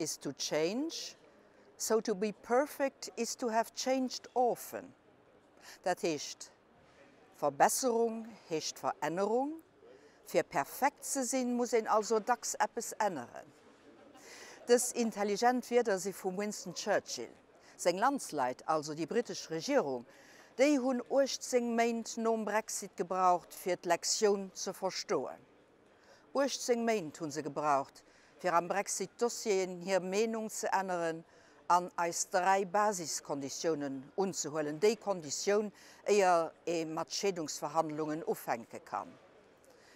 is to change, so to be perfect is to have changed often. Dat heescht, Verbesserung heescht Verännerung. Fir perfekt ze sinn, muss een also dacks eppes änneren. Dës intelligent Wierder si vum Winston Churchill. Seng Landsleit, also déi brittesch Regierung, déi hunn 18 Méint nom Brexit gebraucht, fir d'Lektioun ze verstoen. 18 Méint hu se gebraucht, fir am Brexit-Dossier hir Meenung ze änneren an eis 3 Basiskonditiounen unzehuelen, déi Konditioun, éier ee mat Scheedungsverhandlungen ufänke kann.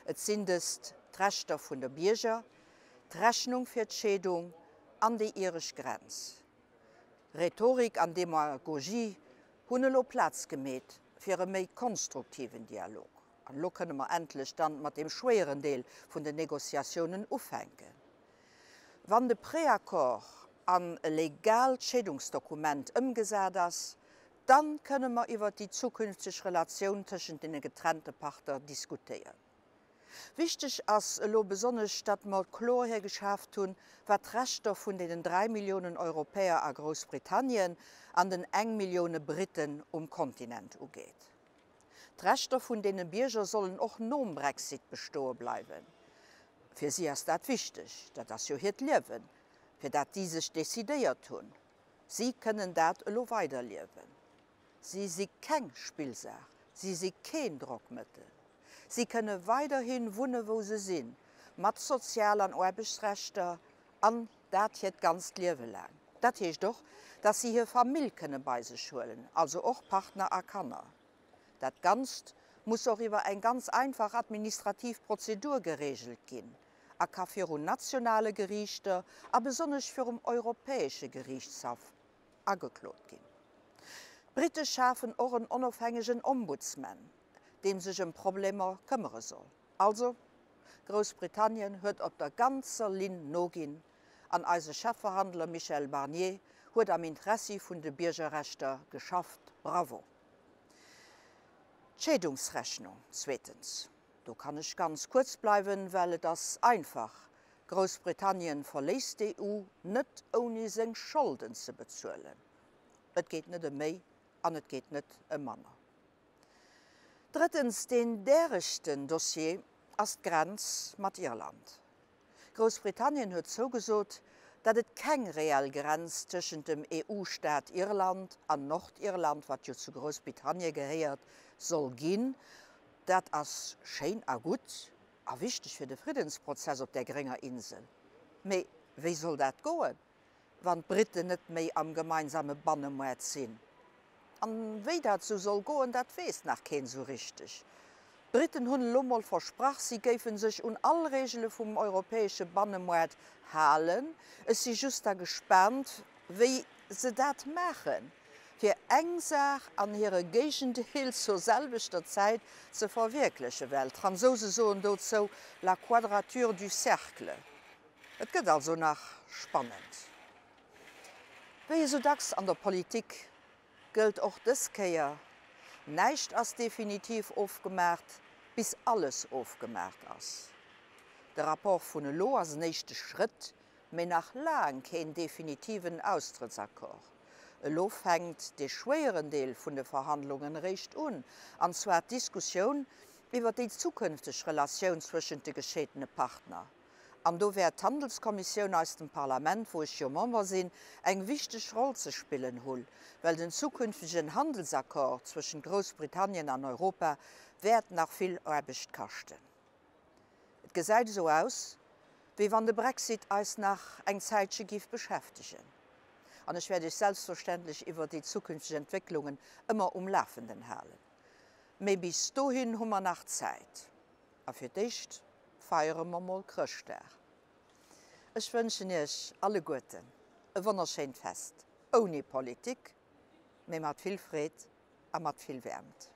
Et sinn dëst d'Rechter vun de Bierger, d'Rechnung fir d'Scheedung an déi iresch Grenz. Rhetorik an Demagogie hunn elo Plaz gemeet fir e méi konstruktiven Dialog. An elo kënne mer endlech dann mat deem schwéieren Deel vun den Négociatiounen ufänken. Wann de Préaccord an e legaalt Scheedungsdokument ëmgesat ass, dann kënne mer iwwert déi zukünfteg Relatioun tëschent deene getrennte Parter diskutéieren. Wichteg ass elo besonnesch, datt mer Kloerheer geschaaft hunn, wat d'Rechter vun deenen 3 Milliounen Europäer a Groussbritannien an den eng Millioune Briten um Kontinent ugeet. D'Rechter vun deene Bierger sollen och nom Brexit bestoe bleiwen. Fir si ass dat wichteg, dat ass jo hiert Liewen, fir dat si sech decidéiert hunn. Si kënnen dat elo weiderliewen. Si si keng Spillsaach, si si keen Drockmëttel. Si kënne weiderhi wunne wou se sinn, mat Sozial an Aarbechtsrechter, an dat hiert ganzt Liewe laang. Dat heescht och, dass si hir Famill kënne bei sech huelen, also och Partner a Kanner. Dat Ganzt muss och iwwer eng ganz einfach administrativ Prozedur geregelt ginn a ka virun nationale Geriichter a besonnesch virum Europäesche Geriichtshaff ageklot ginn. D'Britte schafen och en onofhängegen Ombudsman, deem sech ëm Problemer këmmere soll. Also, Groussbritannien huet op der ganzer Linn noginn an eise Chefverhandler Michel Barnier huet am Interessi vun de Biergerrechter geschafft. Bravo! D'Scheedungsrechnung, zweetens. Do kann ech ganz kuerz bleiwen, well et ass einfach, Groussbritannien verléisst d'EU net ouni seng Scholden ze bezuelen. Et geet net ëm méi an et geet net ëm manner. Drëttens, deen däregsten Dossier ass d'Grenz mat Irland. Groussbritannien huet zougesot, datt et keng reell Grenz tëschent dem EU-Staat Irland an Nordirland, wat jo zu Groussbritannien gehéiert, soll ginn. Dat ass schéin a gutt a wichteg fir de Friddensprozess op där grénger Insel. Mee wéi soll dat goen, wann d'Briten net méi am gemeinsame Bannemoart sinn? An wéi dat sou soll goen, dat weess nach keen sou richteg. D'Briten hunn elo mol versprach, si géifen sech un all Reegele vum europäesche Bannemoart halen. Ech si just da gespaant, wéi se dat maachen, fir eng Saach an hire Géigendeel zur selwechter Zäit ze verwierklechen. Well d'Fransouse soen dozou la quadrature du cercle. Et gëtt also nach spannend. Wéi esou dacks an der Politik gëllt och dës Kéier, Näischt ass definitiv ofgemaacht, bis alles ofgemaacht ass. De Rapport vun elo ass en éischte Schrëtt, mee nach laang keen definitiven Austrëttsaccord. Elo fänkt dee schwéieren Deel vun de Verhandlungen eréischt un, an zwar d'Diskussioun iwwer déi zukünfteg Relatioun zwëschent de gescheetene Partner. An do wäert d'Handelskommissioun eis dem Parlament, wou ech jo Member sinn, eng wichteg Roll ze spillen hunn, well den zukünftegen Handelsaccord zwëschent Groussbritannien an Europa wäert nach vill Aarbecht kaschten. Et gesäit esou aus, wéi wann de Brexit eis nach eng Zäitche giff beschäftegen. An ech wäert Iech selbstverständlech iwwer déi zukünfteg Entwécklungen ëmmer um Lafenden halen. Mee bis dohin hu mer nach Zäit. A fir d'éischt feiere mer mol Chrëschtdag. Ech wënschen iech alleguerten e wonnerschéint Fest, ouni Politik, mee mat vill Freed a mat vill Wäermt.